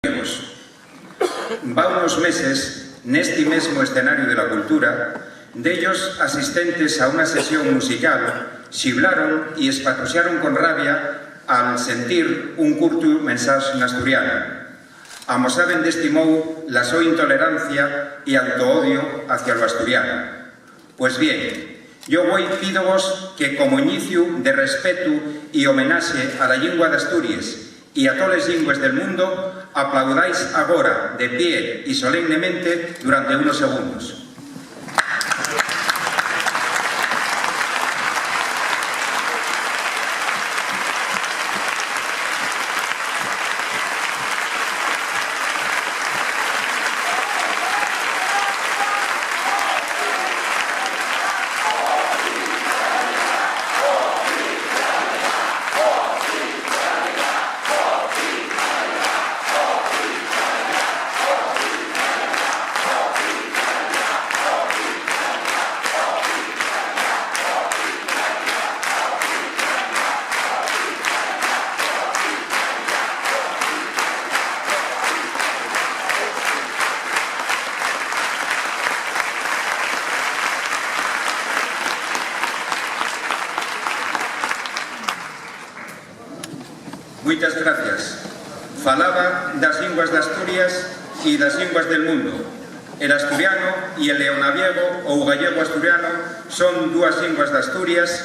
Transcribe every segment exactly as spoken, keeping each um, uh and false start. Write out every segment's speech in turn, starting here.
amigos. Va unos meses, nesti mesmo escenariu de la cultura, dellos asistentes a una sesión musical xiblaron y espatuxaron con rabia al sentir un curtu mensaxe n'asturianu. Amosaben d'esti mou la so intolerancia y autoodio hacia lo asturianu. Pues bien, yo güei pídovos que, como iniciu de respetu y homenaxe a la llingua d'Asturies y a toles llingües del mundo, aplaudáis agora, de pie y solemnemente, durante unos segundos. Muitas gracias. Falaba das llingües d'Asturias y das llingües del mundo. El asturiano y el leonaviego ou gallego-asturiano son dúas llingües d'Asturias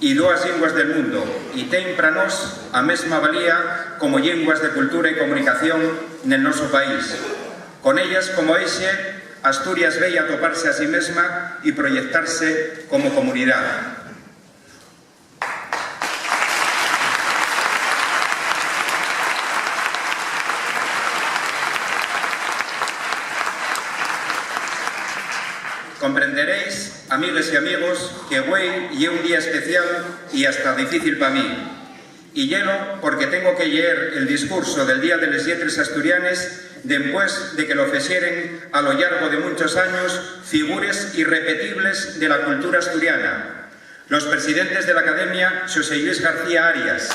y dúas llingües del mundo, y ten pra nós a mesma valía como llingües de cultura y comunicación nel noso país. Con ellas como exe, Asturias vei atoparse a sí mesma y proyectarse como comunidá. Comprenderéis, amigues y amigos, que güei ye un día especial y hasta difícil pa mí. Y yelo porque tengo que lleer el discurso del Día de les Lletres Asturianes dempués de que lo fexeren a lo llargo de munchos años figures irrepetibles de la cultura asturiana, los presidentes de l'Academia Xosé Lluís García Arias,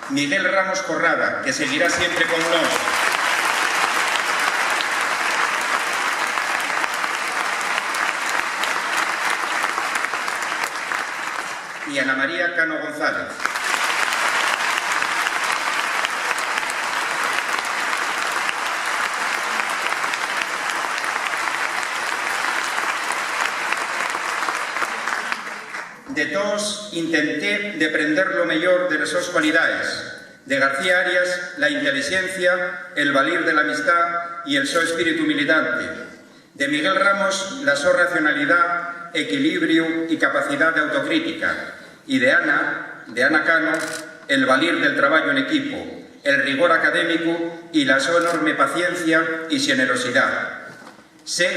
Miguel Ramos Corrada, que seguirá siempre con nós, y Ana María Cano González. De toos intenté deprender lo meyor de les sos cualidaes, de García Arias, la intelixencia, el valir de l'amistá y el so espíritu militante, de Miguel Ramos, la so racionalidá, equilibriu y capacidá d'autocrítica, y de Ana, de Ana Cano, el valir del trabayu en equipu, el rigor académicu y la so enorme paciencia y xenerosidá. Sé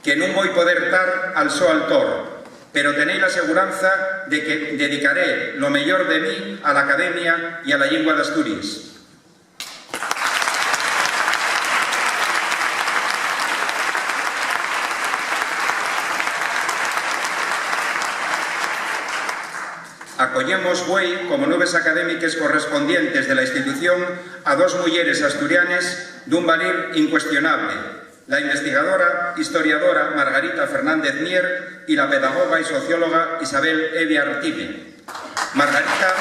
que nun voi poder tar al so altor, pero tenéi la seguranza de que dedicaré lo meyor de mi a l'Academia y a la llingua d'Asturies. Acoyemos güei como nueves académiques correspondientes de la institución a dos muyeres asturianes d'un valir incuestionable, la investigadora, historiadora Margarita Fernández Mier y la pedagoga y socióloga Isabel Evia Artime. Margarita,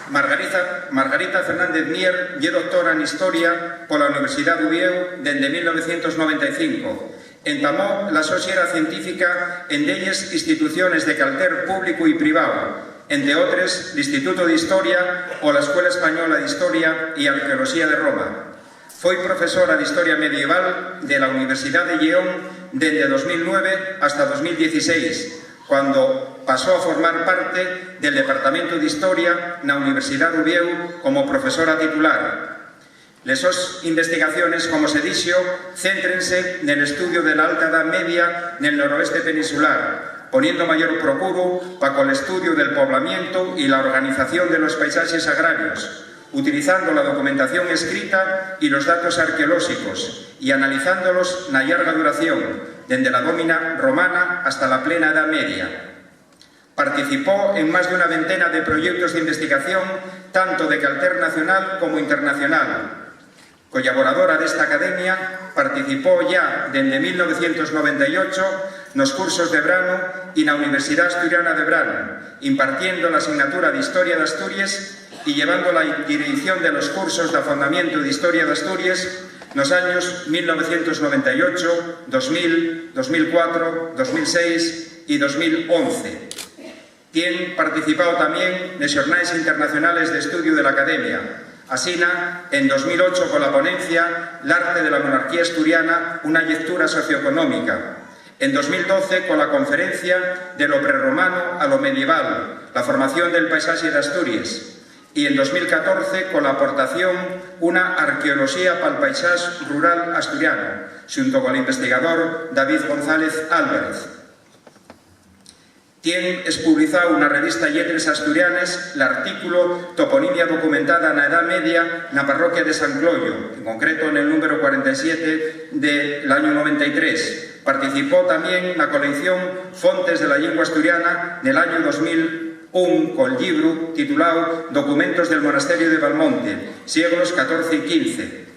Margarita, Margarita Fernández Mier ye doctora en Historia pola Universidá d'Uviéu dende mil novecientos noventa y cinco. Entamó la so xera científica en delles instituciones de calter públicu y privao, ente otres, l'Instituto d'Historia o la Escuela Española d'Historia y Arqueoloxía de Roma. Foi profesora d'Historia Medieval de la Universidá de Lleón dende dos mil nueve hasta dos mil dieciséis, cuando pasó a formar parte del Departamentu d'Historia na Universidá d'Uviéu como profesora titular. Les sos investigaciones, como se dixo, céntrense nel estudio de la Alta Edá Media nel noroeste peninsular, poniendo mayor procuru pa col estudio del poblamientu y la organización de los paisaxes agrarios, utilizando la documentación escrita y los datos arqueolóxicos y analizándolos na llarga duración, dende la dómina romana hasta la plena Edá Media. Participó en más d'una ventena de proyeutos d'investigación, tanto de calter nacional como internacional. Collaboradora d'esta academia, participó yá dende mil novecientos noventa y ocho nos cursos de branu y na Universidá Asturiana de Branu, impartiendo la asignatura d'Historia d'Asturies y llevando la dirección de los cursos d'afondamientu d'Historia d'Asturies nos años mil novecientos noventa y ocho, dos mil, dos mil cuatro, dos mil seis y dos mil once. Tien participao tamién nes Xornales Internacionales d'Estudiu de l'Academia, asina, en dos mil ocho cola ponencia L'arte de la monarquía asturiana, una llectura socioeconómica, en dos mil doce cola conferencia De lo prerromano a lo medieval, la formación del paisaxe d'Asturies, y en dos mil catorce cola aportación Una arqueoloxía pal paisás rural asturiano, xunto col investigador David González Álvarez. Tien espublizao na revista Lletres Asturianes l'artículo Toponimia documentada na Edá Media na parroquia de San Cloyo, en concreto nel númberu cuarenta y siete del añu noventa y tres. Participó tamién na coleición Fontes de la Llingua Asturiana nel añu dos mil un col llibru titulao Documentos del Monasterio de Valmonte, sieglos catorce y quince.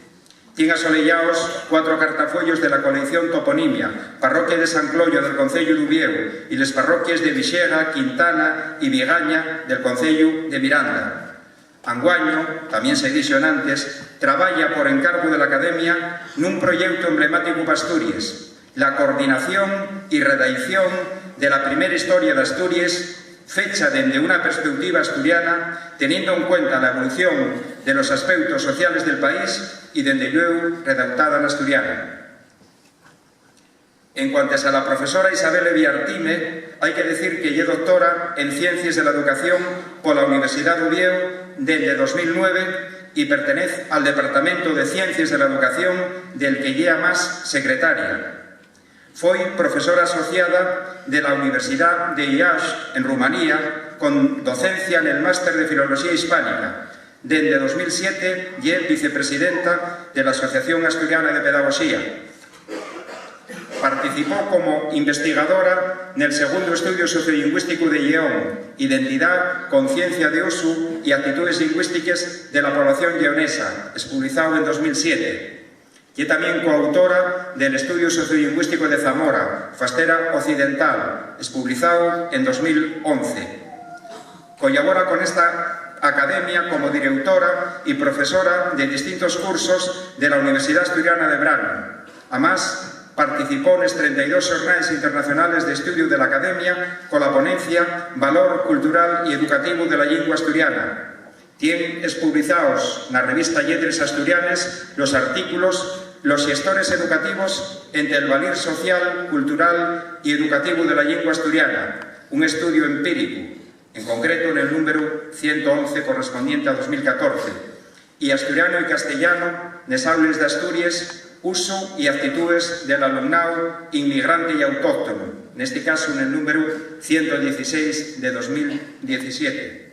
Tien asoleyaos cuatro cartafueyos de la coleición Toponimia, parroquia de San Cloyo del conceyu d'Uviéu y les parroquies de Vixega, Quintana y Vigaña del conceyu de Miranda. Anguaño, tamién se dixo enantes, trabaya por encargu de l'Academia nun proyeutu emblemáticu p'Asturies, la coordinación y redaición de la primera historia d'Asturies, fecha dende una perspeutiva asturiana, teniendo en cuenta la evolución de los aspeutos sociales del país y, dende llueu, redautada n'asturianu. En cuantes a la profesora Isabel Evia Artime, hai que decir que ye doctora en Ciencies de la Educación pola Universidá d'Uviéu dende dos mil nueve y pertenez al Departamento de Ciencies de la Educación, del que ye amás secretaria. Foi profesora asociada de la Universidad de Iași, en Rumanía, con docencia nel Máster de Filoloxía Hispánica. Dende dos mil siete ye vicepresidenta de la Asociación Asturiana de Pedagogía. Participó como investigadora nel Segundu Estudiu Sociolingüísticu de Lleón, Identidá, conciencia de usu y actitudes lingüístiques de la población lleonesa, espublizao en dos mil siete. Ye tamién coautora del Estudiu Sociolingüístico de Zamora, Fastera Occidental, espublizao en dos mil once. Collabora con esta academia como direutora y profesora de distintos cursos de la Universidá Asturiana de Branu. Amás, participó nes trenta y dos Xornales Internacionales d'Estudiu de l'Academia cola ponencia Valor cultural y educativu de la llingua asturiana. Tien espublizaos na revista Lletres Asturianes los artículos Los xestores educativos ente'l valir social, cultural y educativu de la llingua asturiana, un estudiu empíricu, en concreto nel númberu ciento once correspondiente a dos mil catorce, y Asturianu y castellanu nes aules d'Asturies, usu y actitúes del alumnáu inmigrante y autóctono, nesti casu nel númberu ciento dieciséis de dos mil diecisiete.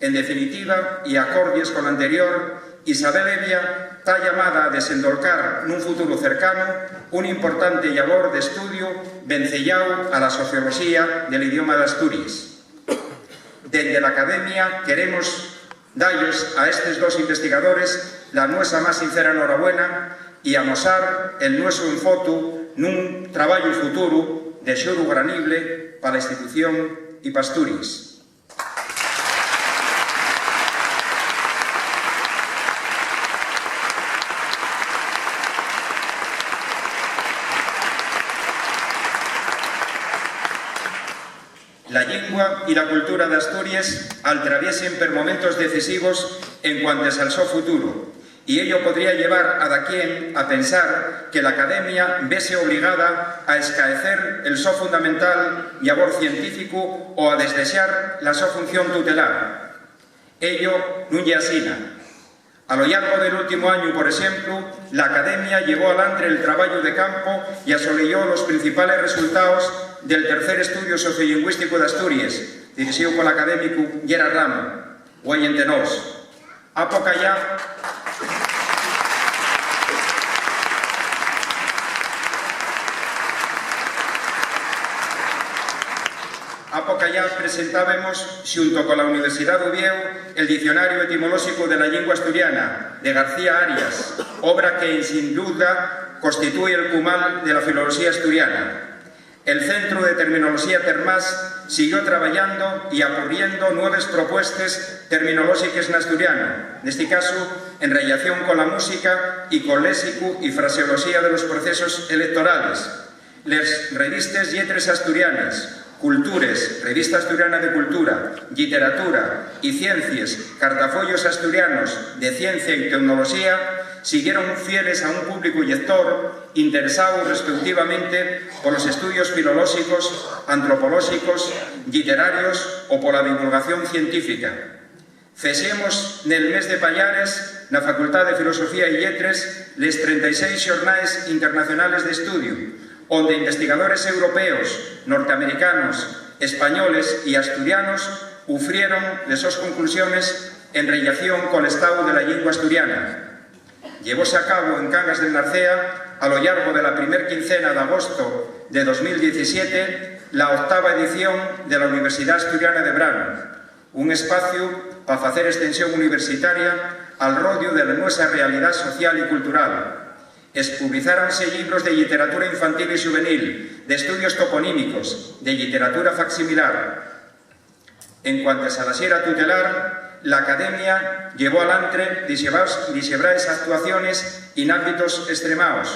En definitiva, y acordies col anterior, Isabel Evia ta llamada a desendolcar nun futuru cercanu un importante llabor d'estudiu venceyáu a la socioloxía del idioma d'Asturies. Dende l'Academia queremos dallos a estes dos investigadores la nuesa más sincera norabuena y amosar el nuesu enfotu nun trabayu futuru de xuru granible pa la institución y p'Asturies. La llingua y la cultura d'Asturies altraviesen per momentos decisivos en cuantes al so futuru, y ello podría llevar a daquién a pensar que l'Academia vese obligada a escaecer el so fundamental llabor científicu o a desdexar la so función tutelar. Ello nun ye asina. A lo llargo del último añu, por exemplu, l'Academia llevó alantre el trabayu de campo y asoleyó los principales resultaos del tercer estudiu sociolingüísticu d'Asturies, dirixíu pol académicu Yera Ramo, güei ente nós. Apo cayá, apo cayá presentábemos, xunto cola Universidá d'Uviéu, el Diccionariu Etimolóxicu de la Llingua Asturiana, de García Arias, obra que, ensin duda, constitúe'l cumal de la filoloxía asturiana. El Centru de Terminoloxía Termás siguió trabayando y apurriendo nueves propuestes terminolóxiques n'asturianu, nesti casu, en rellación cola música y col léxicu y fraseoloxía de los procesos electorales. Les revistes Lletres Asturianes, Cultures, Revista Asturiana de Cultura, Lliteratura y Ciencies, Cartafollos Asturianos de Ciencia y Teunoloxía, siguieron fieles a un públicu llector interesáu respeutivamente polos estudios filolóxicos, antropolóxicos, lliterarios o pola divulgación científica. Fexemos nel mes de payares, na Facultá de Filosofía y Lletres, les trenta y seis Xornaes Internacionales d'Estudiu, onde investigadores europeos, norteamericanos, españoles y asturianos ufrieron les sos conclusiones en rellación col estáu de la llingua asturiana. Llevóse a cabo en Cangas del Narcea, a lo llargo de la primer quincena d'agosto de dos mil diecisiete, la octava edición de la Universidá Asturiana de Branu, un espaciu pa facer estensión universitaria al rodiu de la nuesa realidá social y cultural. Espublizáronse llibros de lliteratura infantil y xuvenil, d'estudios toponímicos, de lliteratura facsimilar. En cuantes a la xera tutelar, l'Academia llevó alantre dixebaos-, dixebraes actuaciones y n'ámbitos estremaos.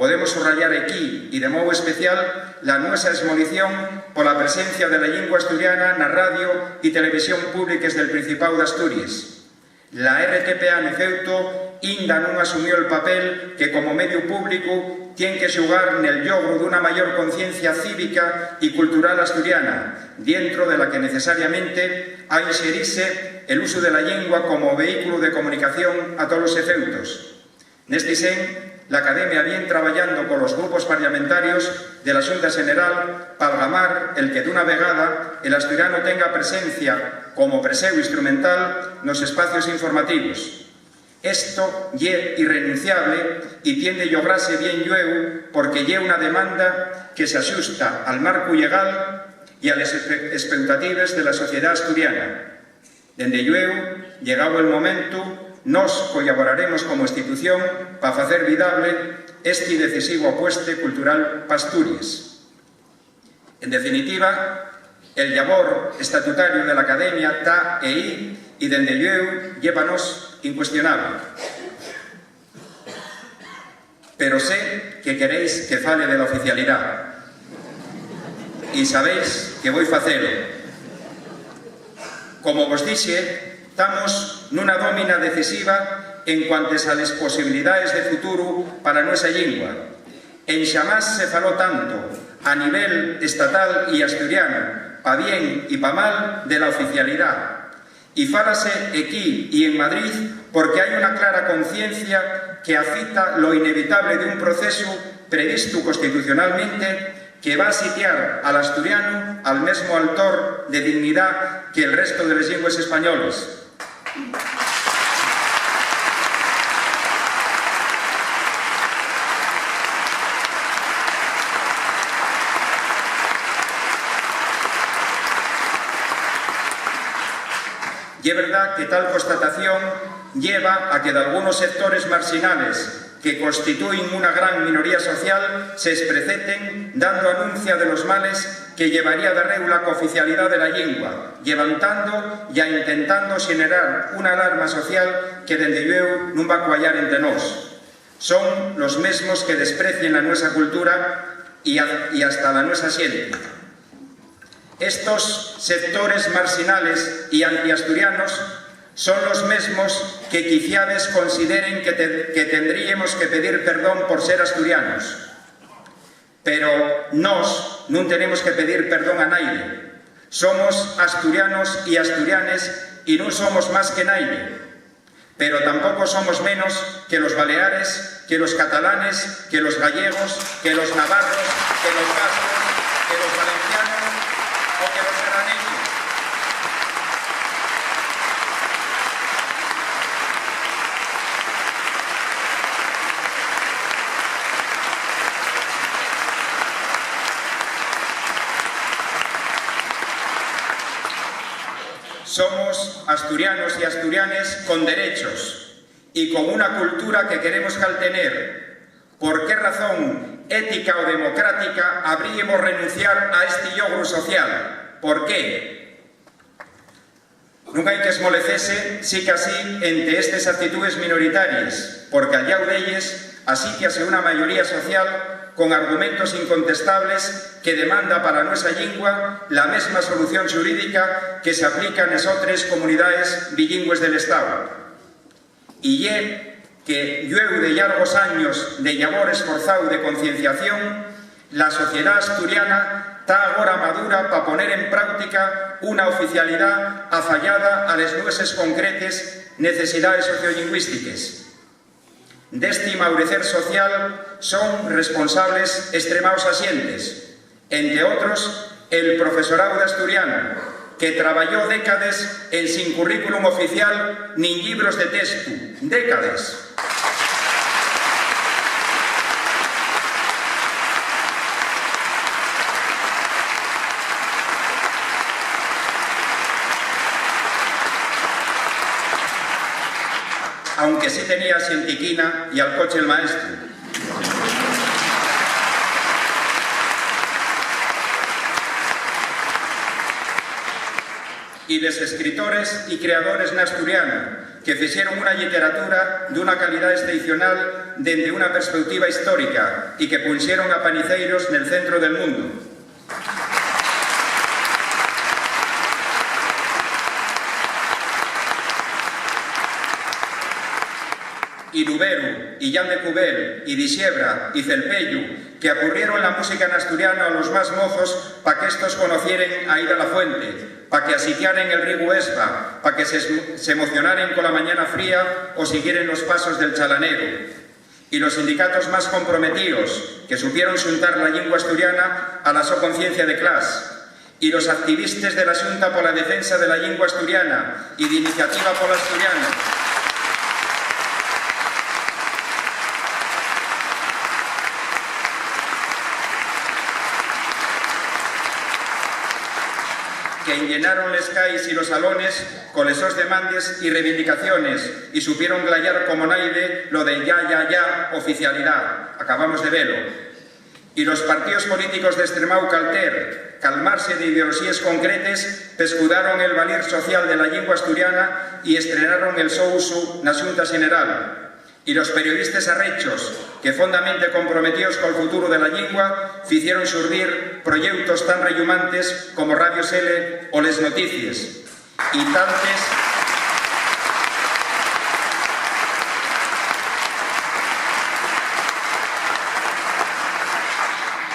Podemos subrayar equí, y de mou especial, la nuesa esmolición pola presencia de la llingua asturiana na radio y televisión públiques del Principáu d'Asturies. La R T P A n'efeuto inda nun asumió'l papel que, como mediu públicu, tien que xugar nel llogru d'una mayor conciencia cívica y cultural asturiana, dientro de la que necesariamente ha inxerise el usu de la llingua como vehículu de comunicación a tolos efeutos. Nesti sen, l'Academia vien trabayando colos grupos parlamentarios de la Xunta Xeneral p'algamar el que d'una vegada el asturianu tenga presencia como preséu instrumental nos espacios informativos. Esto ye irrenunciable y tien de llograse bien llueu, porque ye una demanda que s'axusta al marcu llegal y a les espe-, espeutatives de la sociedá asturiana. Dende llueu, llegáu'l momentu, nós collaboraremos como institución pa facer vidable esti decisivu apueste cultural p'Asturies. En definitiva, el llabor estatutariu de l'Academia ta ehí y, dende llueu, ye pa nós incuestionable. Pero sé que queréis que fale de la oficialidá. Y sabéis que voi facelo. Como vos dixe, tamos nuna dómina decisiva en cuantes a les posibilidaes de futuru pa la nuesa llingua. Enxamás se faló tanto, a nivel estatal y asturianu, pa bien y pa mal, de la oficialidá. Y fálase equí y en Madrid porque hai una clara conciencia que afita lo inevitable d'un procesu previstu constitucionalmente que va sitiar al asturianu al mesmu altor de dignidá que'l resto de les llingües españoles. Ye verdá que tal constatación lleva a que dalgunos sectores marxinales que constituyen una gran minoría social s'espreceten dando anuncia de los males que llevaría darréu la cooficialidá de la llingua, llevantando ya intentando xenerar una alarma social que, dende llueu, nun va cuayar ente nós. Son los mesmos que desprecien la nuesa cultura y a-, y hasta la nuesa xente. Estos sectores marxinales y antiasturianos son los mesmos que quiciabes consideren que te-, que tendríemos que pedir perdón por ser asturianos. Pero nós nun tenemos que pedir perdón a naide. Somos asturianos y asturianes y nun somos más que naide. Pero tampoco somos menos que los baleares, que los catalanes, que los gallegos, que los navarros, que los vascos, que los valencianos o que los serranenses. Somos asturianos y asturianes con derechos y con una cultura que queremos caltener. ¿Por qué razón ética o democrática habríemos renunciar a este logro social? ¿Por qué? Nun hai que esmolecese, sicasí, ente estes actitúes minoritaries, porque al llau d'elles asíciase una mayoría social con argumentos incontestables que demanda pa la nuesa llingua la mesma solución xurídica que s'aplica nes otres comunidaes billingües del Estáu. Y ye que, llueu de llargos años de llabor esforzáu de concienciación, la sociedá asturiana ta agora madura pa poner en práutica una oficialidá afayada a les nueses concretes necesidaes sociolingüístiques. D'esti maurecer social son responsables estremaos axentes, ente otros, el profesoráu d'asturianu, que trabayó décades ensin currículum oficial nin llibros de testu, décades. Aunque sí tenía a xentiquina y al coche'l maestru. Y les escritores y creadores n'asturianu, que fixeron una lliteratura d'una calidá esceicional dende una perspeutiva histórica y que punxeron apaniceiros nel centro del mundu. Y Luberu, y Llan de Cubel, y Dixebra, y Celpeyu, que acurrieron la música n'asturianu a los más mozos pa qu'éstos conocieren a Ida Lafuente, pa que asitiaren el riegu Esba, pa que se, s'emocionaren cola mañana fría o siguieren los pasos del Chalanegu. Y los sindicatos más comprometíos, que supieron xuntar la llingua asturiana a la so conciencia de clas, y los activistes de la Xunta pola Defensa de la Llingua Asturiana y d'Iniciativa pol Asturianu, que enllenaron les cais y los salones coles sos demandes y reivindicaciones, y supieron glayar como naide lo de ya, ya, ya, oficialidá. Acabamos de velo. Y los partíos políticos d'estremáu calter, qu'al marxe d'ideoloxíes concretes, pescudaron el valir social de la llingua asturiana y estrenaron el so usu na Xunta Xeneral. Y los periodistes arrechos, que fondamente comprometíos col futuru de la llingua, ficieron xurdir proyeutos tan rellumantes como Radio Sele o Les Noticies. Y tantes,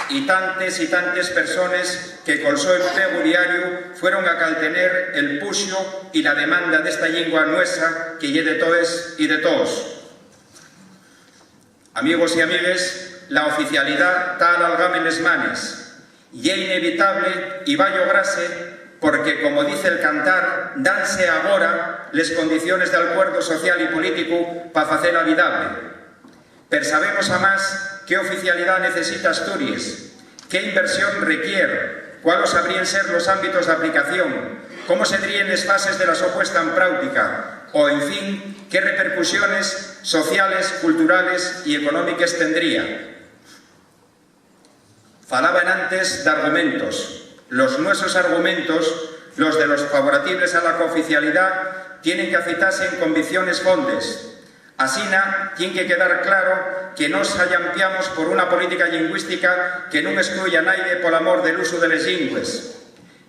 y tantes y tantes persones que col so empegu diariu fueron a caltener el puxo y la demanda d'esta llingua nuesa que ye de toes y de toos. Amigos y amigues, la oficialidá ta al algame les manes. Ye inevitable y va llograse porque, como dice'l cantar, danse agora les condiciones d'alcuerdu social y políticu pa facela vidable. Persabemos, amás, qué oficialidá necesita Asturies, qué inversión requier, cuálos habríen ser los ámbitos d'aplicación, cómo sedríen les fases de la so puesta en práutica, o, en fin, qué repercusiones sociales, culturales y económiques tendría. Falaba enantes d'argumentos. Los nuesos argumentos, los de los favoratibles a la cooficialidá, tienen qu'acitase en convicciones fondes. Asina, tien que quedar claro que nós allampiamos por una política llingüística que nun excluya a naide pol amor del usu de les llingües,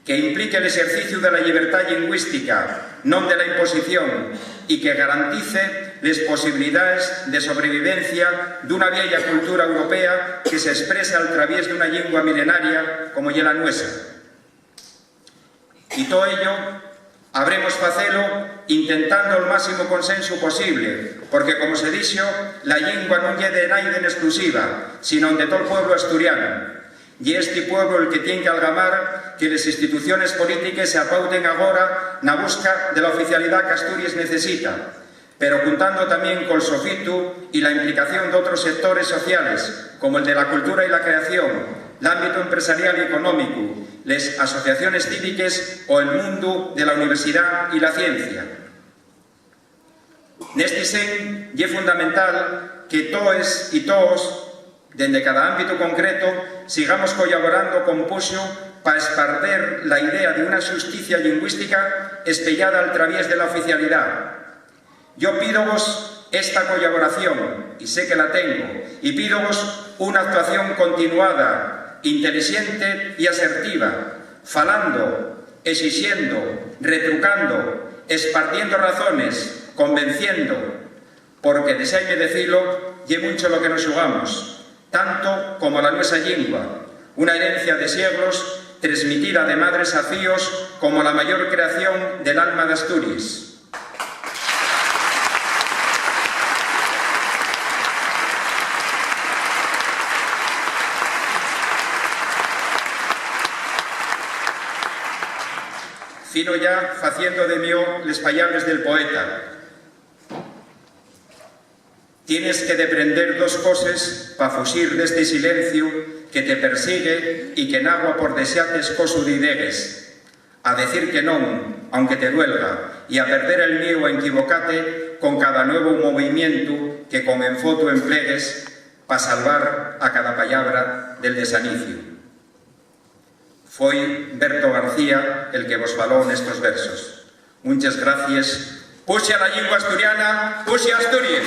que implique l'exerciciu de la llibertá llingüística, non de la imposición, y que garantice les posibilidaes de sobrevivencia d'una vieya cultura europea que s'espresa al traviés d'una llingua milenaria como ye la nuesa. Y too ello, habremos facelo intentando el máximo consensu posible, porque, como se dixo, la llingua nun ye de naide n'exclusiva, sinón de tol pueblu asturianu. Ye esti pueblu el que tien qu'algamar que les instituciones polítiques se apauten agora na busca de la oficialidá qu'Asturies necesita, pero cuntando tamién col sofitu y la implicación d'otros sectores sociales, como el de la cultura y la creación, l'ámbitu empresarial y económicu, les asociaciones cíviques o el mundu de la universidá y la ciencia. Nesti sen, ye fundamental que toes y toos, dende cada ámbitu concreto, sigamos collaborando con Puxo pa esparder la idea d'una xusticia llingüística espeyada al traviés de la oficialidá. Yo pídovos esta collaboración, y sé que la tengo, y pídovos una actuación continuada, intelixente y asertiva, falando, esixendo, retrucando, espardiendo razones, convenciendo, porque, dexaime decilo, ye muncho lo que nos xugamos, tanto como la nuesa llingua, una herencia de sieglos tresmitida de madres a fíos como la mayor creación del alma d'Asturies. Fino ya faciendo de mio les pallabres del poeta. Tienes que deprender dos coses pa fuxir d'esti silenciu que te persigue y que nagua por dexate escosu d'idegues. A decir que non, aunque te duelga, y a perder el mieu a equivocate con cada nuevu movimientu que con enfotu emplegues pa salvar a cada pallabra del desaniciu. Foi Berto García el que vos faló nestos versos. Munches gracies. Puxe a la llingua asturiana, puxe a Asturies.